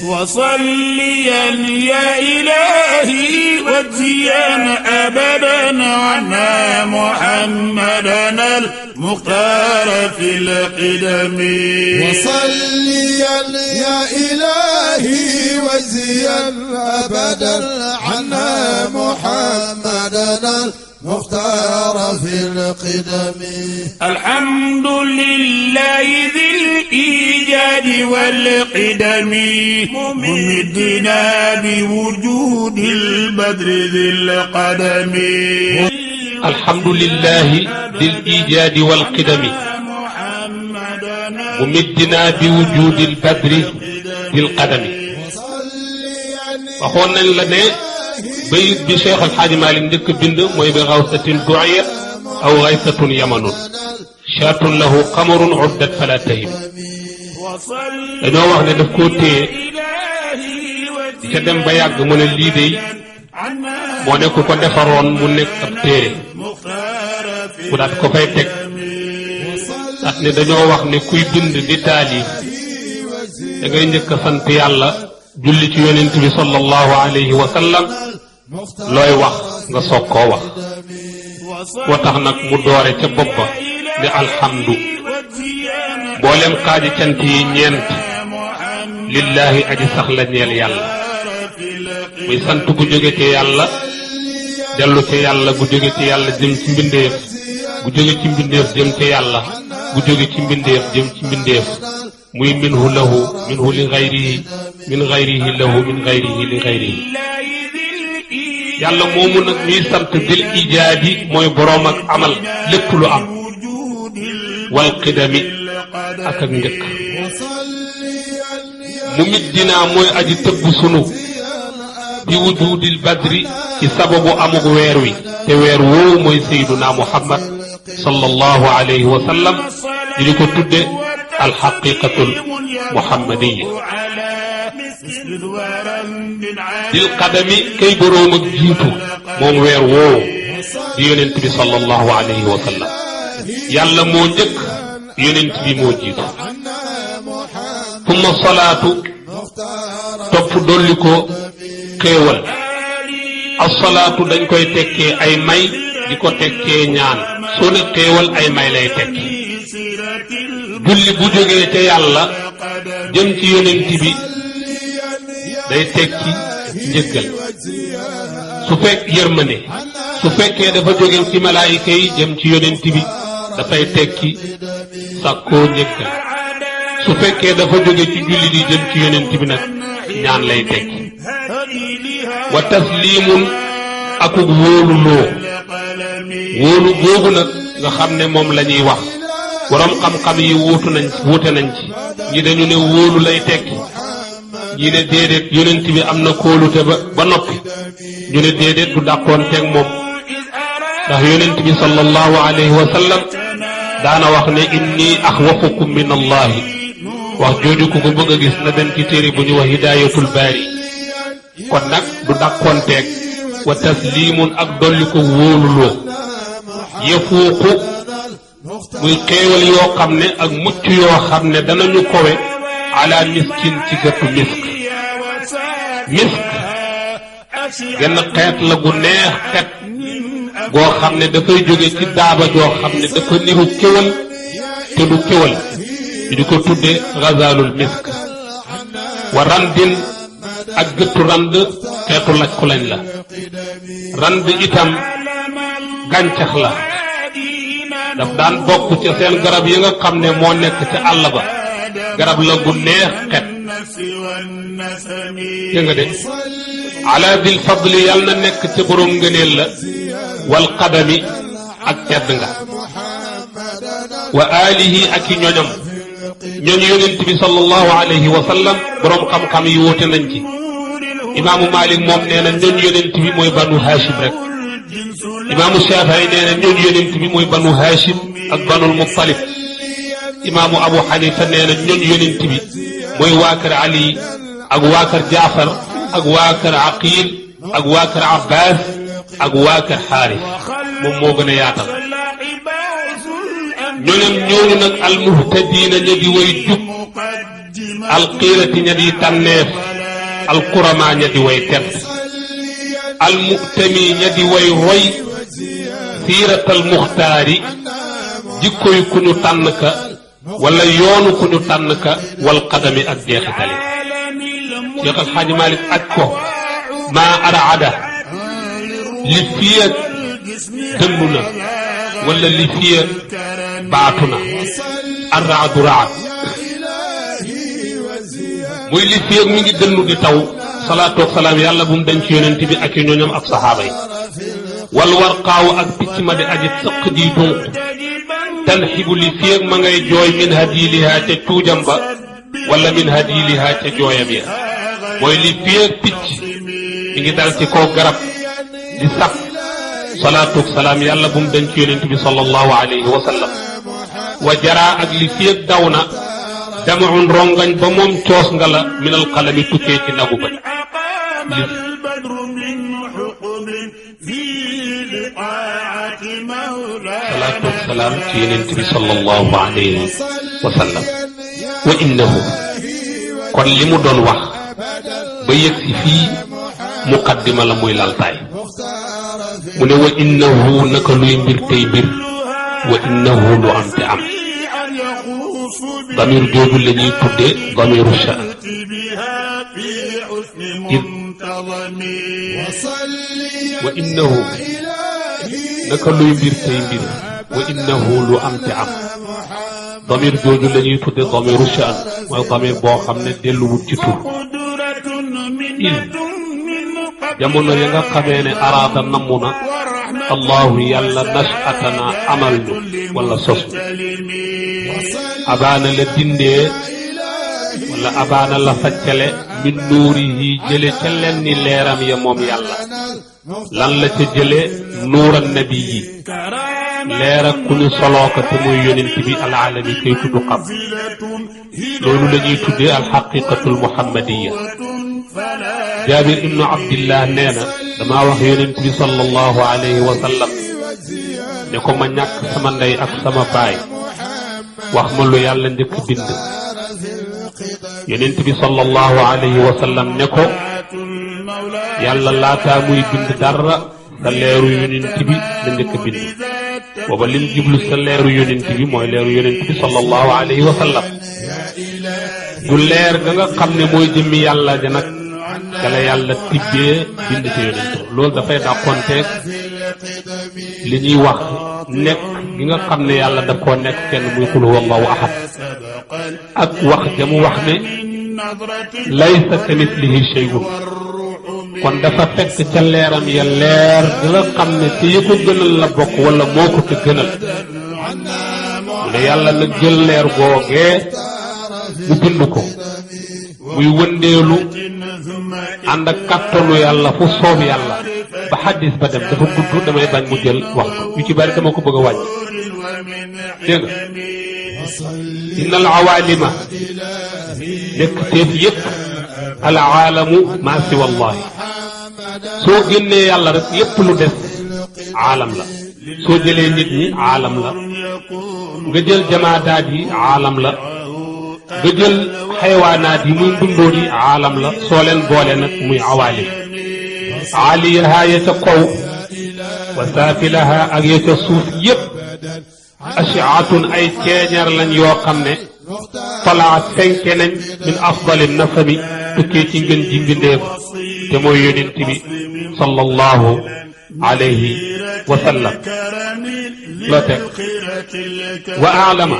وصليا يا إلهي واجزيا أبدا عنا محمدنا المختار في القدم. وصليا يا إلهي واجزيا أبدا عنا محمدنا المختار في القدم. الحمد لله ذي الإيجاد والقدم ممدنا بوجود البدر ذي القدم. الحمد لله ذي الإيجاد والقدم ممدنا بوجود البدر ذي القدم. waxoon nañ la ne bayit bi Cheikh El Hadj Malick njëkk bind mooy bi xawsatin du'iyat aw xaysatun yamanun shaatun lahu qamarun uddat fala tahim. dañoo wax ne daf koo téye di ca dem ba yàgg mu ne lii de moo ne ku ko defaroon mu nekk ab téere bu daat ko fay teg daat ne dañoo wax ne kuy bind di taalif da ngay njëkk a sant yàlla julli ci yonent bi sallallahu alayhi wa sallam looy wax nga soog koo wax. moo tax nag mu doore ca bopp ba ne alhamdu mboolem xaaji cant yi ñeent lillahi aji sax la ñeel yàlla muy sant gu jóge ci yàlla dellu ci yàlla gu jóge ci yàlla jëm ci mbindeef gu jóge ci mbindeef jëm ci yàlla gu jóge ci mbindeef jëm ci mbindeef muy minhu lahu minhu li gayrihi min gayrihi lahu min gayrihi li gayrihi. yàlla moomu nag ñuy sant bil ijaadi mooy boroom ak amal lépp lu am wal qidami ak ak njëkk. mu mit dinaa mooy aji tëbb sunu bi wujudil badri ci sababu amug weer wi te weer woowu mooy sayyiduna muhammad sallallahu alayhi wa sallam di ko tudde alxaqiqatul muhammadiya. dil qadami kay boroom ak jiitu moom weer woowu di yonent bi sallallahu alayhi wa sallam. yàlla moo njëkk yonent bi moo jiitu. tumma salaatu topp dolli ko xéewal. asalaatu dañ koy tekkee ay may di ko tekkee ñaan soo ne xéewal ay may lay tekki. julli bu jógee ca yàlla jëm ci yonent bi day tekki njëggal su fekk yërmande su fekkee dafa jóge ci malaayika yi jëm ci yonent bi dafay tekki sàkkoo njëggal su fekkee dafa jóge ci jullit yi jëm ci yonent bi nag ñaan lay tekki. wa taslimun akuk wóolu loo wóolu googu nag nga xam ne moom la ñuy wax borom xam-xam yi wuute nañ ci ñi dañu ne wóolu lay tekki ñi ne déedéet yonent bi am na kóolute ba noppi ñu ne déedéet du dàqoon teeg moom ndax yonent bi sallallahu alayhi wa sallam daana wax ne inni axwafukum min allahi wax jooju ku ko bëgg a gis na dem ci téere bu ñu wax hidayatul baari. kon nag du dàqoon teeg wa taslimun ak dolli ko wóoluloo yefuuqu muy xéewal yoo xam ne ak mucc yoo xam ne danañu kowe ala miskin ci gëttu misk. misk genn xeet la gu neex xet goo xam ne dafay jóge ci daaba joo xam ne dafa niru kéwal te du kéwal ñu di ko tudde gazalul misk. wa randin ak gëttu rand xeetu laj ku lañ la. rand itam gàncax la daf daan bokk ca seen garab yi nga xam ne moo nekk ca àll ba garab la gu neex xet. dégg nga de ala dil fadli yàlla na nekk ca boroom ngëneel la wal qadami ak tedd nga wa alihi ak i ñoñam ñooñu yonent bi sallallahu alayhi wa sallam boroom xam-xam yi woote nañ ci. imaamu Malik moom nee na ñooñu yonent bi mooy banu Hashim rek. imaamu Shafii nee na ñooñu yonent bi mooy banu Hashim ak banul Muttalib. imaamu Abu Hanifa nee na ñooñu yonent bi mooy waa kër Ali ak waa kër Jaafar ak waa kër Aqil ak waa kër Abbas ak waa kër Xaaris moom moo gën a yaatal. ñooñam ñooñu nag almuhtadiina ña di way jub alqiirati ña di tànneef alkurama ña di way tedd almuktami ña di way roy siiratal muxtaari jikkoy ku ñu tànn ka wala yoonu ku ñu tànn ka wal qadami ak jeexitali Cheikh Al Hadj Malick aj ko maa araada li fiya dëndu na wala li fiya baatu na arraadu raad muy li fiya mi ngi dëndu di taw salaatu wa salaam yàlla bu mu denc yonent bi ak ñooñam ak saxaaba yi wal warqaaw ak picc ma di aji sëq di dunq tanxibu li fiya ma ngay jooy min hadiliha ca cuujam ba wala min hadiliha ca jooyam ya mooy li fiya picc mi ngi dal ci kaw garab di sab salaatu wa salaam yàlla bu mu denc yonent bi sallallahu alayhi wa sallam wa jaraa ak li fiya daw na damaun rongañ ba moom coos nga la minal qalami tukkee ci nagu ba salaatu wa salaam ci yonent bi sallallahu alayhi wa sallam wa innahu kon li mu doon wax ba yëg si fii muqaddima la muy laltaay mu ne wa innahu naka luy mbir tey mbir wa innahu lu am te am damir jooju la ñuy tudde damiru sha'n wa innahu naka luy mbir tey mbir wa innahu lu am te am damir jooju la ñuy tudde damiru sha'n mooy damir boo xam ne delluwut ci tur jamono ya nga xamee ne araada namm na allahu yàlla nashatana amal ñu wala sos abaana la dindee wala abaana la faccale min nuurihi jële ca len ni leeram ya moom yàlla lan la ca jële nuuran nabi yi leer ak ku ñu soloo ko te muy yonent bi alalami kay tudd xam loolu la ñuy tuddee alxaqiqatul muhammadiya jaabir ibnu abdillah nee na damaa wax yonent bi sallallahu alayhi wa sallam ne ko ma ñàkk sama ndey ak sama baay wax ma lu yàlla njëkk bind yonent bi sallallahu alayhi wa sallam ne ko yàlla laataa muy bind dara sa leeru yonent bi la njëkk bind booba lim jublu sa leeru yonent bi mooy leeru yonent bi sallallahu alayhi wa sallam du leer ga nga xam ne mooy jëmmi yàlla ja nag ca la yàlla tibbee bind ci yonent loolu dafay dàqonteeg li ñuy wax nekk gi nga xam ne yàlla daf koo nekk kenn muy qul huwa allahu ahad ak wax ja mu wax ne laysa kamithlihi shay'un kon dafa fekk ca leeram ya leer gi nga xam ne te ya ko gënal la bokk wala moo ko te gënal mu ne yàlla nag jël leer googee mu bind ko muy wëndeelu ànd ak kàttanu yàlla fu soob yàlla ba xaddis ba dem dafa gudd damay bañ mu jël waxtu yu ci bari dama ko bëgg a wàññi dégg nga inna al awaalima nekk teef yépp al aalamu maa siwa allahi soo génnee yàlla rek lépp lu des aalam la soo jëlee nit ñi aalam la nga jël jamaadaat yi aalam la nga jël xaywaanaat yi muy ndundóor yi aalam la soo leen boole nag muy awaalim aaliyaha ya ca kaw wa saafilaha ak ya ca suuf yépp ashiatun ay ceeñar lañ yoo xam ne falaat fenke nañ min afdali nasami tukkee ci ngën ji mbindeef te mooy yonent bi sallallahu alayhi wa sallam loo teg wa aalama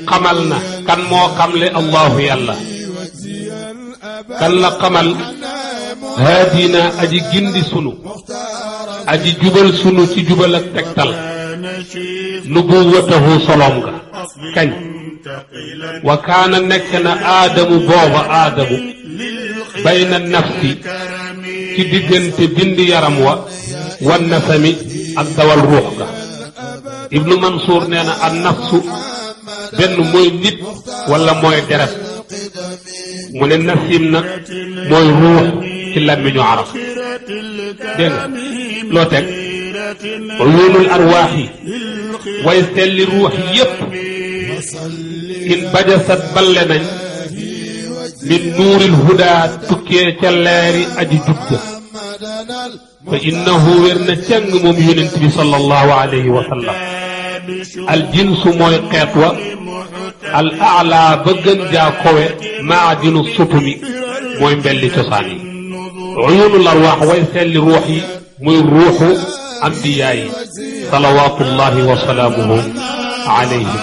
xamal na kan moo xamle allahu yàlla kan la xamal haadina aji gindi sunu aji jubal sunu ci jubal ak tegtal nubuwatahu solom nga kañ wa kaana nekk na aadamu booba aadamu bayna nafsi ci diggante bind yaram wa wan nasami ak dawal ruux ga ibnu mansour nee na an nafsu benn mooy nit wala mooy deret mu ne nasim nag mooy ruux ci làmmiñu arab dégg nga loo teg uyuunul arwaax yi way selli ruux yépp in bajasat balle nañ min nuuril huda tukkee ca leeri aji jubja fa innahu wér na càng moom yonent bi sallallahu alayhi wa sallam al jinsu mooy xeet wa al aala ba gën jaa kowe maadinu sutumi mooy mbelli cosaan yi uyunul arwaax way selli ruux yi muy ruuxu ambiyaa yi salawaatullahi wa salaamuhu alayhim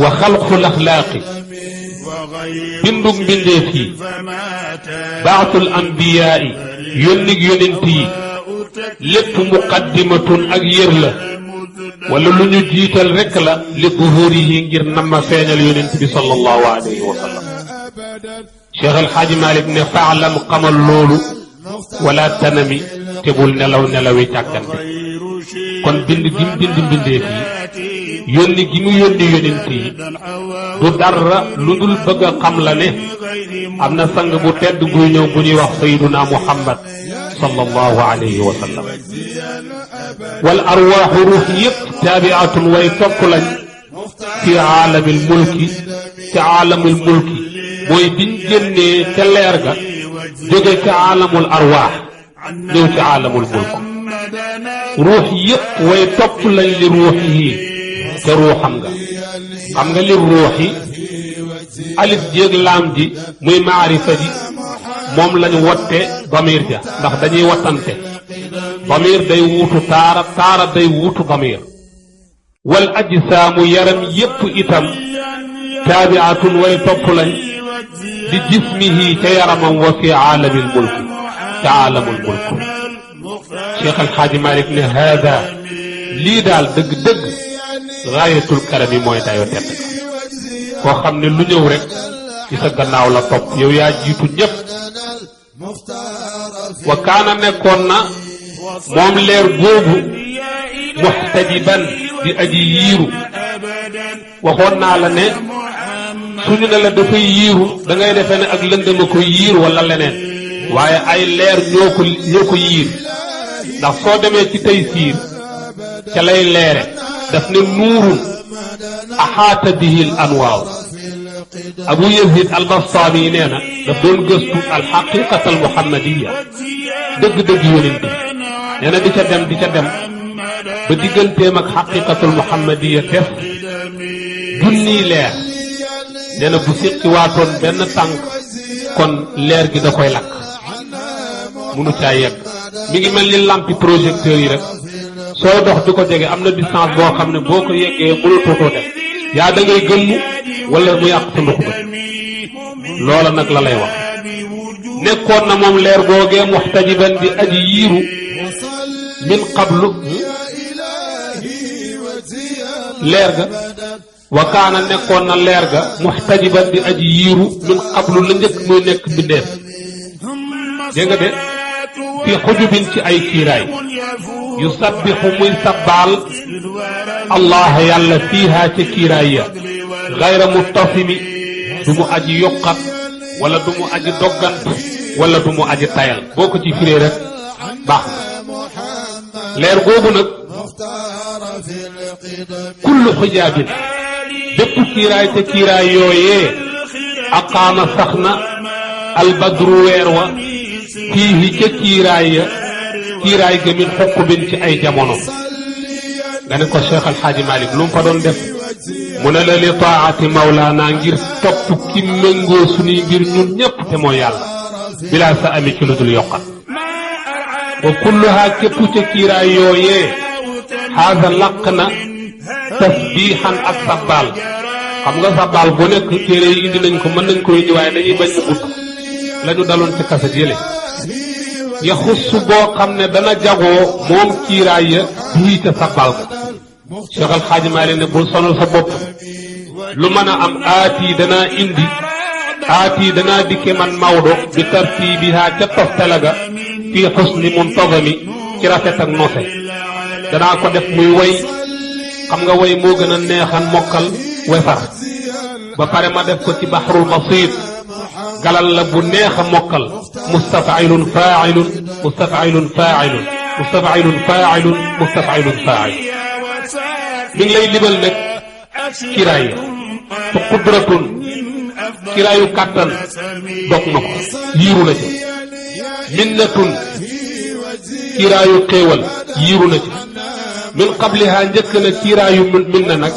wa xalqul axlaaqi bindug mbindeef yi baatul ambiyaa yi yónnig yonent yi lépp muqaddimatun ak yër la wala lu ñu jiital rekk la li zuhurihi ngir nama feeñal yonent bi sallallahu alayhi wa sallam Cheikh El Hadj Malick ne faalam xamal loolu wala tanami te bul nelaw nelawi càggante kon bind gi mu bind mbindeef yi yónni gi mu yónni yonent yi du dara lu dul bëgg a xam la ne am na sang bu tedd buy ñëw bu ñuy wax sayyiduna Muhammad sallallahu alayhi wa sallam wal arwaaxu ruux yëpp taabiatun way topp lañ fi aalamil mulki ci aalamul mulki mooy biñ génnee ca leer ga jóge ca aalamul arwaax ñëw ci aalamul mulk ruux yëpp way topp lañ li ruux yi te ruuxam nga xam nga li ruux yi alif jéeg laam ji muy maarifa ji moom lañu wotte damir ja ndax dañuy wattante damir day wuutu taara taara day wuutu damir wal ajsaamu yaram yépp itam taabiatun way topp lañ di jismihi ca yaramam wa fi aalamil mulki ca aalamul mulk Cheikh El Hadj Malick ne haada lii daal dëgg-dëgg gaayatul karami mooy dayo tedd koo xam ne lu ñëw rek ci sa gannaaw la topp yow yaa jiitu ñépp wa kaana nekkoon na moom leer googu muxtajiban di aji yiiru waxoon naa la ne suñu ne la dafay yiiru da ngay defee ne ak lëndama ko yiir wala leneen waaye ay leer ñoo ko yiir ndax soo demee ci Taysiir ca lay leere daf ne nuurun axaata bihi al anwaaw Abu Yazid al-Bastaami nee na daf doon gëstu alxaqiqata al muhammadiya dëgg-dëgg yonent bi nee na di ca dem ba digganteem ak xaqiqatul muhammadiya def junniy leer nee na bu séqi waatoon benn tànk kon leer gi da koy lakk munu caa yegg mi ngi mel ni lampi projecteur yi rek sooy dox di ko jege am na distance boo xam ne boo ko yeggee mënatoo def yaa da ngay gëmm wala mu yàq sa ndox ba loola nag la lay wax nekkoon na moom leer googee muxtajiban di aji yiiru min qablu leer ga wa kaana nekkoon na leer ga muxtajiban di aji yiiru min qablu la njëkk muy nekk mbindeef dégg nga de fi xujubin ci ay kiiraay yu sabbixu muy sabbaal allah yàlla fiiha ca kiiraay ya gayra muttasimi du mu aji yokkat wala du mu aji doggant wala du mu aji tayal boo ko ci firee rek baax na leer googu nag kullu xijaabin bépp kiiraay te kiiraay yooyee aqaama sax na albadru weer wa fiihi ca kiiraay ya kiiraay ga min xuqubin ci ay jamono nga ne ko Cheikh El Hadj Malick lu mu fa doon def mu ne la li taati mawlaana ngir topp ki méngoo suñuy mbir ñun ñépp te mooy yàlla bilaa sa ami ci lu dul yokkat wa kulluha képp ca kiiraay yooyee xaasa laq na tasbiixan ak sabbaal xam nga sabbaal bu nekk téere yi indi nañ ko mën nañ ko indi waaye dañuy bañ mu gudd la ñu daloon ci kaset yële yaxus boo xam ne dana jagoo moom kiiraay ya bii ca sabbaal ko Cheikh El Hadj Malick ne bul sonal sa bopp lu mën a am aati danaa indi aati danaa dikke man Maodo bi tartiibiha ca toftale ga fii xusni muntazami ci rafet ak nose danaa ko def muy way xam nga way moo gën a neexan mokkal wefar ba pare ma def ko ci baxrul basit galal la bu neex a mokkal mustafailun faailun mustafailun faailun mustafailun faailun mustafailun faail mi ngi lay libal nag kiraay fa qudratun kiraayu kàttan dog na ko yiiru na ci minnatun kiraayu xéewal yiiru na ci min qabliha njëkk na kiraayu minna nag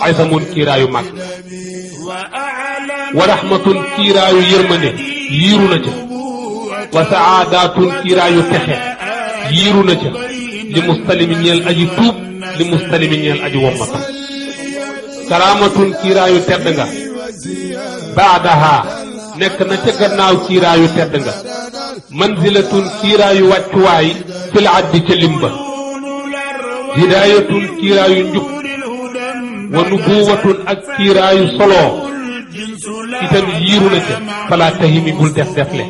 aysamun kiraayu mag wa rahmatun kiraayu yërmande yiiru na ca wa saadatun kiraayu texe yiiru na ca li mustalimi ñeel aji tuub li mustalimi ñeel aji wommata karaamatun kiraayu tedd nga baadaha nekk na ca gannaaw kiiraayu tedd nga manzilatun kiiraayu wàccuwaay fil addi ca limba hidaayatun kiiraayu njub wa nubuwatun ak kiiraayu solo itam yiiru na ca fala tahimi bul def defle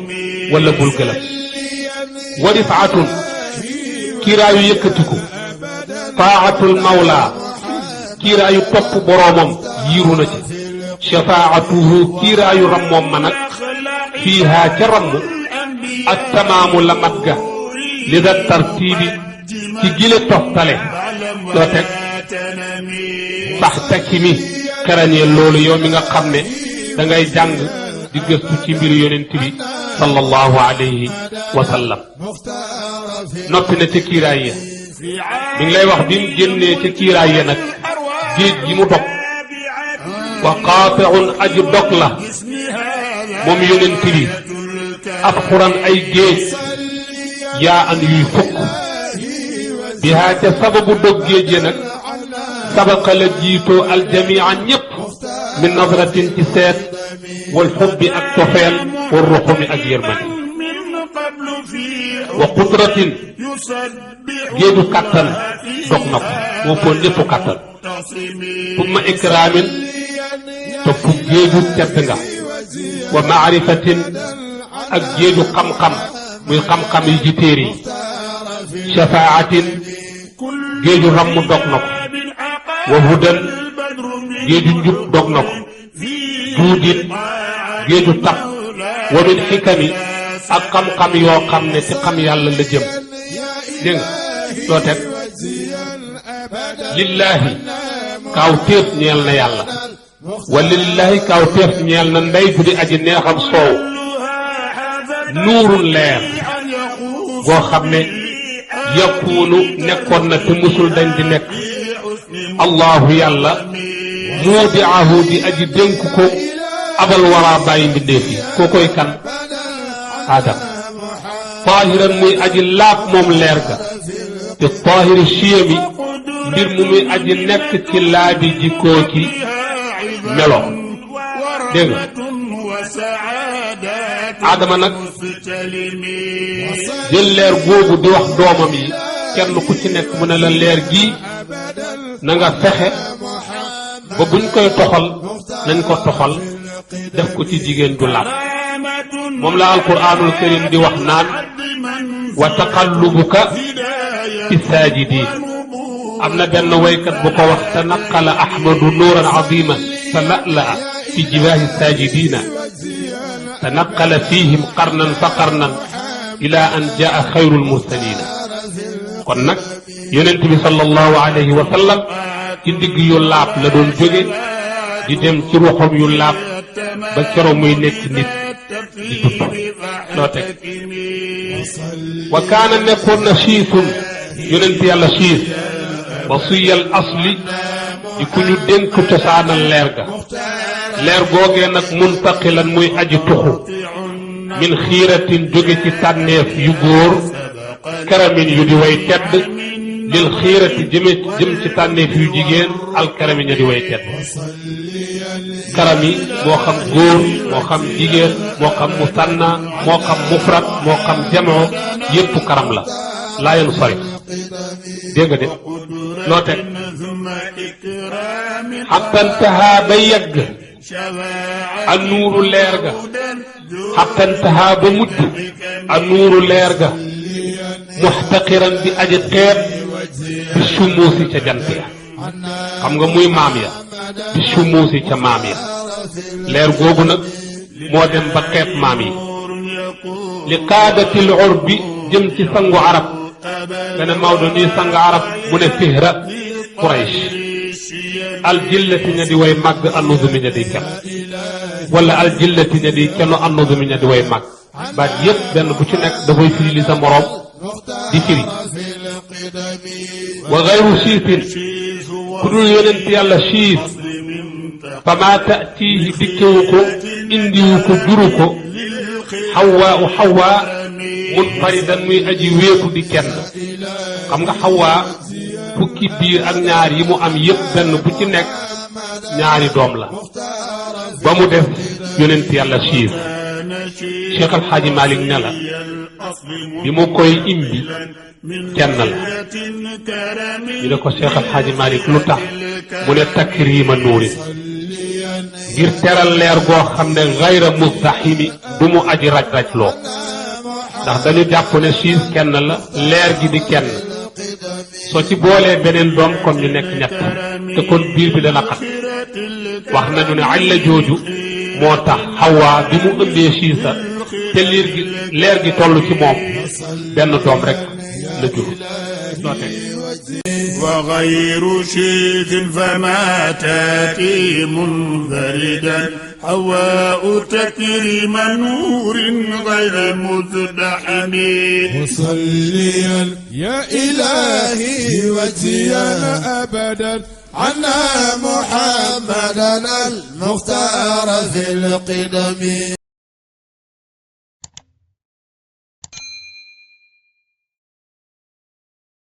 wala bul gëlam wa rifaatun kiiraayu yëkkatiku taatul mawla kiiraayu topp boroomam yiiru na ca shafaatuhu kiiraayu rammoom ma nag fiihaa ca ramm ak tamaamu la mat ga li da tartiibi ci gile toftale doo teg sax takki mi karañee loolu yow mi nga xam ne da ngay jàng di gëstu ci mbiru yonent bi sallallahu alayhi wa sallam noppi na ca kiiraay ya mi ngi lay wax bi mu génnee ca kiiraay ya nag géej gi mu dog wa qaati'un aji dog la moom yonent bi ab xuran ay géej yaa an yuy fukk bihaa ca sababu dog géej ya nag sabaqa la jiitoo aljamia ñépp min nadratin ci seet wal xubbi ak cofeel wal ruxumi ak yërmande wa qudratin géeju kàttan dog na ko moo foon ñépp kàttan tumma ikraamin topp géeju tedd nga wa maarifatin ak géeju xam-xam muy xam-xam yi ci téere yi shafaatin géeju ramm dog na ko wa hudan géeju njub dog na ko juudin géeju tab wa min xikami ak xam-xam yoo xam ne ci xam yàlla la jëm dégg nga doo teg lillaahi kaaw téef ñeel na yàlla wa lillaahi kaaw téef ñeel na ndey bu di aji neexam soow nuurun leer goo xam ne yakkuunu nekkoon na te musul dañ di nekk allahu yàlla mudiahu di aji dénk ko abal waraa bàyyi mbindeef yi koo koy kan adam taahiran muy aji laab moom leer ga te taahiri chiyami mbir mu muy aji nekk ci laabi jikkoo ci melo dégg nga adama nag jël leer googu di wax doomam yi kenn ku ci nekk mu ne la leer gii na nga fexe ba buñ koy toxal nañ ko toxal def ko ci jigéen du laab moom la alquraanul karim di wax naan wa taqallubuka fi saajidiin am na benn waykat bu ko wax tanaqala ahmadu nuuran aziman fa la'la'a fi jibaahi saajidiina tanaqala fihim qarnan fa qarnan ila an jaa xayrul mursaliina kon nag yonent bi sallallahu alayhi wa sallam ci ndigg yu laab la doon jóge di dem ci ruxam yu laab ba kero muy nekk nit di judd loo teg wa kaana nekkoon na siifun yonent yàlla siif wasiyal asli di ku ñu dénk cosaanal leer ga leer googee nag muntaqilan muy aji tuxu min xiiratin jóge ci tànneef yu góor karamin yu di way tedd lil xiirati jëm ci tànneef yu jigéen alkaramin ya di way tedd karam yi moo xam góor moo xam jigéen moo xam musanna moo xam mufrad moo xam jamoo yépp karam la laa yenu sori dégg nga de loo teg xatta ntahaa ba yegg a nuuru leer ga xatta ntahaa ba mujj a nuuru leer ga muxtaqiran di aji xeeb bi sumuusi ca jant ya xam nga muy maam ya bi sumuusi ca maam ya leer googu nag moo dem ba xeeb maam yi li qaadatil urbi jëm ci sangu arab dana Maodo nii sang arab mu ne Fihra Quraysh aljillati ña di way màgg annuzumi ña di kem wala aljillati ña di kenu annuzumi ña di way màgg baat yépp benn bu ci nekk dafay firi li sa moroom di firi wa gayru siifin ku dul yonent yàlla siif fa maa ta'tiihi dikkewu ko indiwu ko juru ko xawaa u xawaa munfaridan muy aji wéetu di kenn xam nga xawaa fukki biir ak ñaar yi mu am yépp benn bu ci nekk ñaari doom la ba mu def yonent yàlla siif Cheikh Al Hadji Malick ne la bi mu koy imbi kenn la ñu ne ko Cheikh Al Hadji Malick lu tax mu ne takrima nuuri ngir teral leer goo xam ne gayra muzdaximi du mu aji raj-raj loo ndax dañu jàpp ne siis kenn la leer gi di kenn soo ci boolee beneen doom kon ñu nekk ñett te kon biir bi dana xat wax nañu ne añ la jooju moo tax xawaa bi mu ëmbee siisa te leer gi toll ci moom benn doom rek la jur وغير شيخ فما تاتي منفردا حواء تكريم نور غير مزدحم مصليا يا إلهي وجزيا أبدا عنا محمدا المختار في القدم